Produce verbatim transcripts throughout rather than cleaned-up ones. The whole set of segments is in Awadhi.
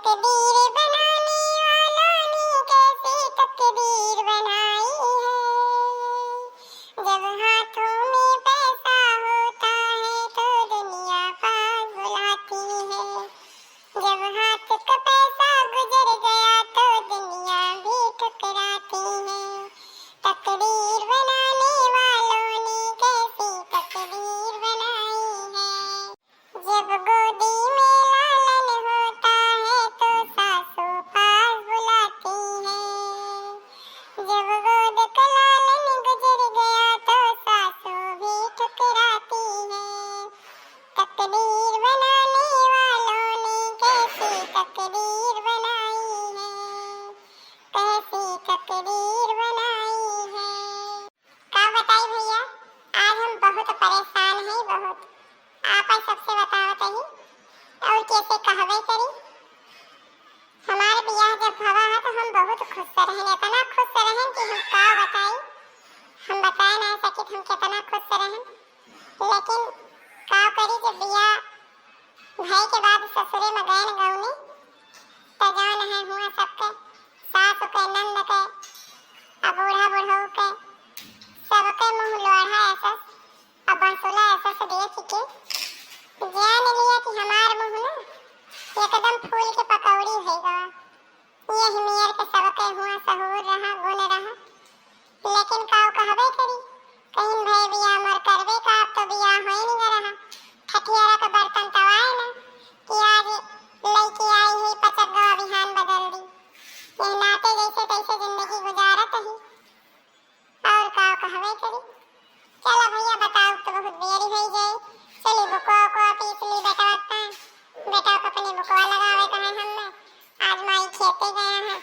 तकदीर बनाने वालों ने कैसी तकदीर बनाई है। जब हाथों में पैसा होता है तो दुनिया पास बुलाती है। जब हाथ का पैसा गुजर गया तो दुनिया भी ठुकराती है। तकदीर बनाने वालों ने कैसी तकदीर बनाई है। जब गोदी में लालन होता है तो सासू पास बुलाती है। जब गोद का लालन गुजर गया तो सासू भी ठुकराती है। तकदीर बनाने वालों ने कैसी तकदीर बनाई है, कैसी तकदीर बनाई है। का बताई भैया, आज हम बहुत परेशान हैं, बहुत। आपा सबसे बतावत ही, और कैसे कहबे करी। हमार बियाह जब भवा है तो हम बहुत खुश रहन, इतना खुश रहन कि हम का बताई, हम बताए ना सकित हम कितना खुश रहन। लेकिन का करी, जब बियाह भय के बाद ससुरे में गयन गौनी, त जौन है हुआ सबके, सास के, नंद के, आ बूढ़ा बुढ़ऊ के, सबके मुँह लोढ़ा ऐसा, आ बांसुला ऐसा से देख के जान लिया कि हमार मुँह ना एकदम फूल के पकौड़ी हो गवा। यही मेर के सबके हुआ सहूर रहा, गुण रहा। लेकिन काऊ कहबे करी, कहीं भय बियाह मोर करबे का, अब तो बियाह होए नहीं रहा। ठठियारा का बर्तन तवाए ना कि आज लइके आई है पचक गवा बिहान बदल दी। यही नाते जैसे तैसे जिंदगी गुजारत ही। और काऊ कहबे करी। चला भैया, बताओ तो बहुत बेरी होई जाए। चली बुकवा को पीस ली बेटवा का। बेटवा को अपने बुकवा लगावे का है हमें। आज माई खेते गया है,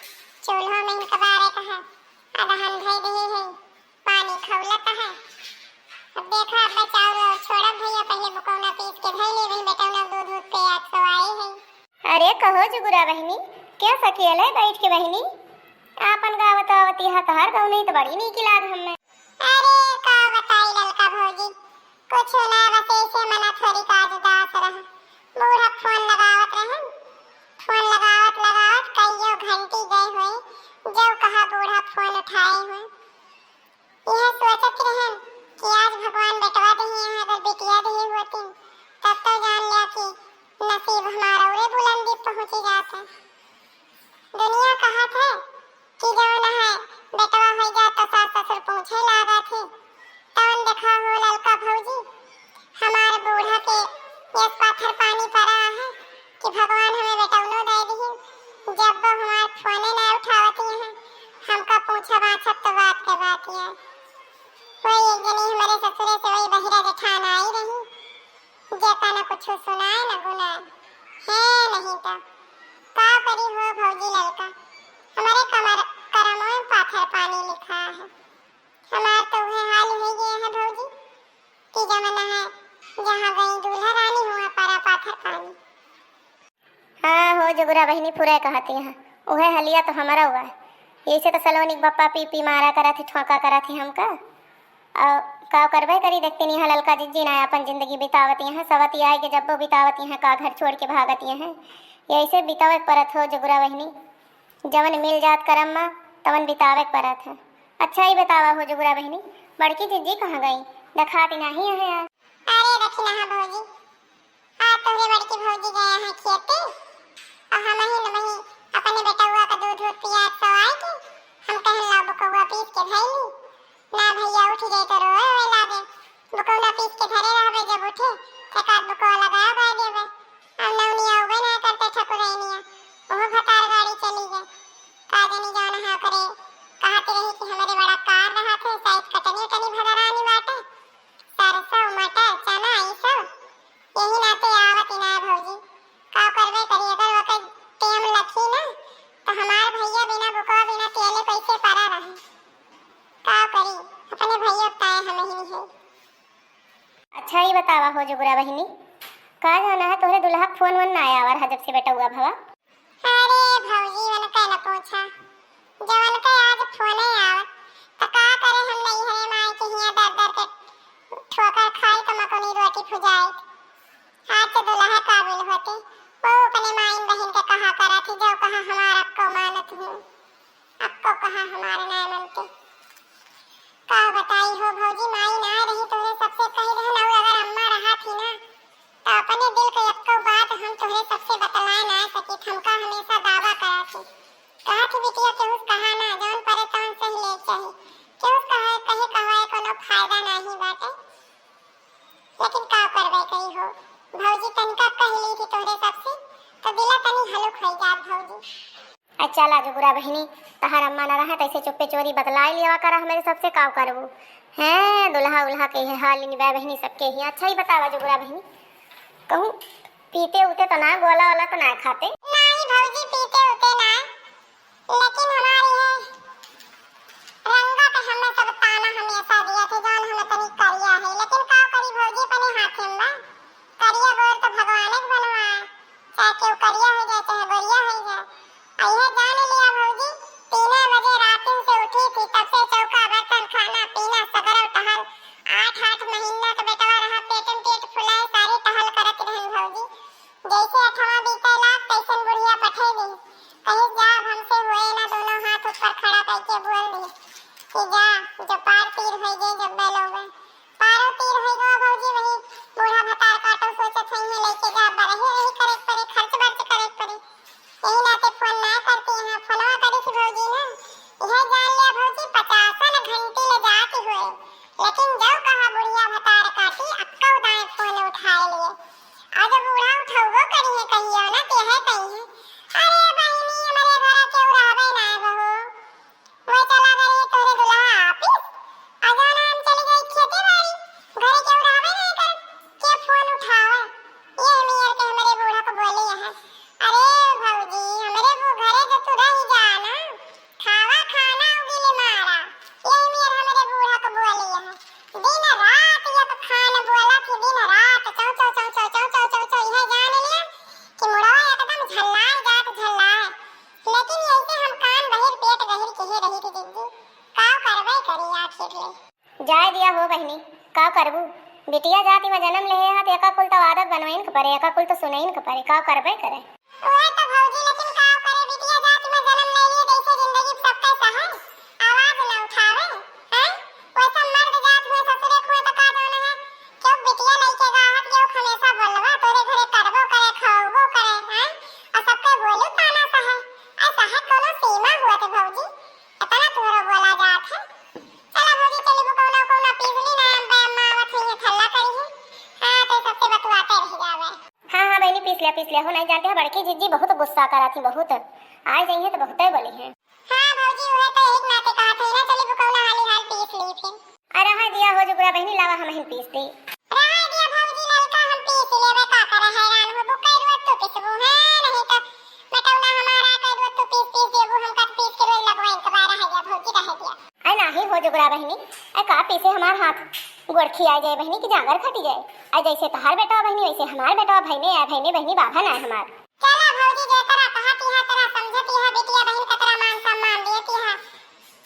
चूल्हो में इनका बारे का है। अदहन धई दही है, पानी खौलत है। अब देखा, अब चाउर और छोड़ब भैया, पहले बुकौना पीस के धई ले, वहीं बेटौना दूध दूध पे आज सवाए है। अरे कहो जुगुरा बहिनी, क्या सकेले बैठ के बहिनी? आपन गावत आवत यहाँ तोहार गौनी तो बड़ी नीक लाग हमें। अरे का बताई ललका भौजी, कुछ ना, बस ऐसे मना थोड़ी का उदास रहा। बूढ़ा फोन लगावत रहन, फोन लगावत लगावत कईयो घंटी गए हुए, जब कहा बूढ़ा फोन उठाए हुए। यह सोचत रहन कि आज भगवान बेटवा दिए हैं, अगर बिटिया दिए होती तब तो जान लिया कि नसीब हमारा उरे बुलंदी पहुँची जाता। दुनिया कहत है कि जौन है बेटवा हो जात तो सास ससुर पूछे लागत है। तौन देखा हो ललका भौजी, हमार बूढ़ा के यस पाथर पानी पड़ा है कि भगवान हमें बेटौनो दे दिही। जब वो हमार फोने ना उठावती हैं, हमका पूछा बाछब तो बात के बात है। वही एक जनी हमारे ससुरे से वही बहिरा जेठान आई रही, जेका न कुछ सुनाए न गुनाए। है नहीं तो का करी हो भौजी ललका, हमारे कमर करमों में पाथर पानी लिखा है। हमार तो वह हाल हो गया है भौजी कि जमाना है जहाँ गई दूल्हा रानी हुआ परा पाथर पानी। हाँ हो जुगुरा बहिनी, पूरा कहती हैं, उहे हलिया तो हमारा हुआ है। ऐसे तो सलोनी के बप्पा पी पी मारा करत ही, ठोका करत ही हमका। और का करबे करी, देखती नहीं है ललका जिज्जी ना अपन जिंदगी बितावती हैं, सवती आए के जब्बो बितावती हैं, का घर छोड़ के भागती हैं। यही से बितावे के परत हो जुगुरा बहिनी, जवन मिल जात करम मा तवन बितावे के परत है। अच्छा ही बतावा हो जुगुरा बहिनी, बड़की जिज्जी कहाँ गई, देखाती नहीं है आज। अरे देखी ना भौजी, आज तोहरे बड़की भौजी गया है खेते, और हम ही न वही अपने बेटउआ का दूध दूध पियात सो आए के हम कहन ला बुकउआ पीस के धैली। ना भैया उठ जाए तो रोए होए लागे। बुकउआ पीस के धरे रहबे, जब उठे तो एक आध बुकवा लगाया गा देबे। अब नौनिया उबे ना करते ठकुरैनिया, ओहो भतार गाड़ी चली गए। का जनी जौन है ओकरे कहत रही कि हमरे बड़ा कार रहा थे, शायद कटनी उटनी भदरानी बाटे। सरसों, मटर, चना, ई सब। यही नाते आवत ही ना है भौजी। का करबे करी, अगर ओकर टेम लखी ना, तो हमार भैया बिना बुकवा बिना तेले कैसे परा रहे। का करी, अपने भैया ताए हम ही है। अच्छा, ई बतावा हो जुगुरा बहिनी, का जाना है तोहरे दुल्हा के फोन वोन ना आवा रहा जब से बेटउआ भवा? अरे भौजी, उनका न पूछा, जब उनका आज फोने आवत, त का करे हम नैहरे माई के हियां दर दर के ठोकर खाई त मकुनी रोटी फुजाई। आज तो दुल्हा काबिल होती, वो अपने माइन बहिन के कहा करा थी, हम्म, अक्को कहा हमार नाय मनते। का बताई हो भौजी, माई नाय रही तोहरे सबसे कही रहन, और अगर अम्मा रहत ही ना, तो अपने दिल के एक्को बात हम तोहरे सबसे बतलाए नाय सकित। हमका हमेशा दावा करत ही, कहत ही बिटिया केहू से कहा ना, जौन परे तौन सही ले चाही, केहू से कहे, कहे कहवाए कोनो फायदा नाही बाटे। लेकिन का करबे करी हो भौजी, तनिका कह ली थी तोहरे सबसे, तो दिला तनी हलुक होई जात भौजी। अच्छा ला जुगुरा बहिनी, तहार अम्मा न रहे, तैसे चुप्पे चोरी बतलाई लिया करा हमरे सबसे, काव करबू? हैं, दुल्हा उल्हा के है हाल निबाय बहिनी सबके ही। अच्छा ही बतावा जुगुरा बहिनी, कहूँ पीते उते तो ना, गोला वाला तो ना खाते? नाही भौजी, पीते उते ना, लेकिन हमारी है रंगा के हमें सब ताना हमेशा दिया थे, जान हम तनी करिया है, लेकिन का करी भौजी, अपने हाथे में बा। करिया गोर तो भगवान के बनवा, चाहे केहू करिया हो जाए, चाहे गोरिया हो जाए। आ यह जान लिया भौजी, तीन बजे रात से उठी थी, तब से चौका बर्तन खाना पीना सगरो टहल। आठ आठ महीना के बेटवा रहा, पेट में पेट फुलाए, सारी टहल करत रहन भौजी। जैसे अठवा बीते लाग, तैसन बुढ़िया पठे दी। कहीं जा, अब हमसे हुए ना, दोनों हाथ ऊपर खड़ा करके बोल दी कि जा, जो पार तीर होई गए जब बैलोगे। पारो तीर होई गवा भौजी, वही बूढ़ा भतार काटो सोचत होई है, लेके जा, बरही रही करे के पड़ी, खर्च बर्च करे के पड़ी। यही नाते फोन ना करती हैं, फोनवा करी थी भौजी ना, यह जान लिया भौजी, पचासन घंटी ले जाती हुए, लेकिन जो कहा बुढ़िया भतार काटी, अक्कौ दाएं फोन उठाए लिए। आज बूढ़ा उठौबो करी है, कहियो ना, ते है कही है, अरे बहिनी, हमरे घर के उड़ावे ना बहू, वो चला गए तोरे दुल्हा ऑफिस, आ जाना हम चली गई खेती बाड़ी, घरे केहू रहबे नहीं कर, के फोन उठावे? ये मेयर के हमरे बूढ़ा को बोली यहाँ, अरे भौजी, हमरे वो घरे जो तू रही जा ना, खावा खाना उगिली मारा, ये मेयर हमरे बूढ़ा को बोली यहाँ, दिन रात ये तो खान बोला थी, दिन रात चौ चौ चौ चौ चौ चौ चौ चौ, यह जान लिया कि मुड़वा एकदम झल्लाए जात झल्लाए। लेकिन यैसे हम कान बहिर पेट गहिर किहे रही थी जिज्जी, का करबे करी आखिर ले। जाए दिया हो बहिनी, का करबू? बिटिया जाति में जन्म लेहे हा, त एका कुल तो आदत बनवइन के परे, एका कुल तो सुनइन के परे, का करबे करे। उहे तो भौजी, लेकिन का करे, बिटिया जाति में जन्म ले लिए, जैसे जिंदगी सबका सहे, आवाज न उठावे, हैं? वैसा मर्द जात हुए ससुरे खुए तो का जाने है, क्यों बिटिया लइके गाहत, क्यों हमेशा बोलवा, तोरे घरे करबो करे, खाओबो करे, हैं? और सबके बोलू ताना सहे, ऐसा है कोनो सीमा हुआ थे भौजी। इतना तोहरो बोला जात है। चला भौजी, चली बुकौना उकौना पीस ली ना, अम्बे अम्मा आवत हुई है, हल्ला करी है। हाँ, तो सबसे बतुआते रह जावे। हाँ, हाँ बहिनी, पीस लिया, पीस लिया। हो नहीं जानते हैं, बड़की जिज्जी बहुत गुस्सा करा थी, बहुत। आए जाइए तो बहुते बोली हैं। हाँ भौजी, वह तो एक नाते कहा थे ना, चली बुकौना हाली हाल पीस ली फिर। अरे हाँ दिया हो जुगरा बहिनी, लावा हम ही पीस दी। रहा दिया भौजी, ललका हम पीस लेबे, का करे हैरान हो, बुकई रुआ तू पिसबू है, नहीं तो बेटौना हमारा कई रुआ तू पीस पीस देबू, हम कत पीस के रोज लगवाई के बार रह गया भौजी, रह गया। अरे नाही हो जुगरा बहिनी, अरे का पीसे हमार हाथ गोड़ खिया जाए बहिनी कि जांगर फटी जाए। अरे जैसे तहार बेटा बहिनी वैसे हमार बेटा, भैने आए भैने बहिनी बाभन आए हमार। चला भौजी, जे तरह कहा तिहा तरह समझ तिहा, बिटिया बहिन का तरह मान सम्मान दिए तिहा।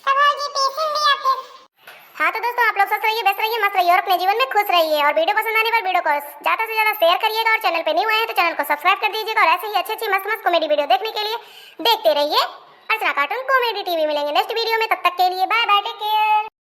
तो भौजी पीसिन दिया फिर। हाँ तो दोस्तों, आप लोग स्वस्थ रहिए, व्यस्त रहिए, मस्त रहिए और अपने जीवन में खुश रहिए। और वीडियो पसंद आने पर वीडियो को ज़्यादा से ज़्यादा शेयर करिएगा और चैनल पे न्यू आए हैं तो चैनल को सब्सक्राइब कर दीजिएगा। और ऐसे ही अच्छी अच्छी मस्त मस्त कॉमेडी वीडियो देखने के लिए देखते रहिए अर्चना कार्टून कॉमेडी टीवी। मिलेंगे नेक्स्ट वीडियो में, तब तक के लिए बाय बाय, टेक केयर।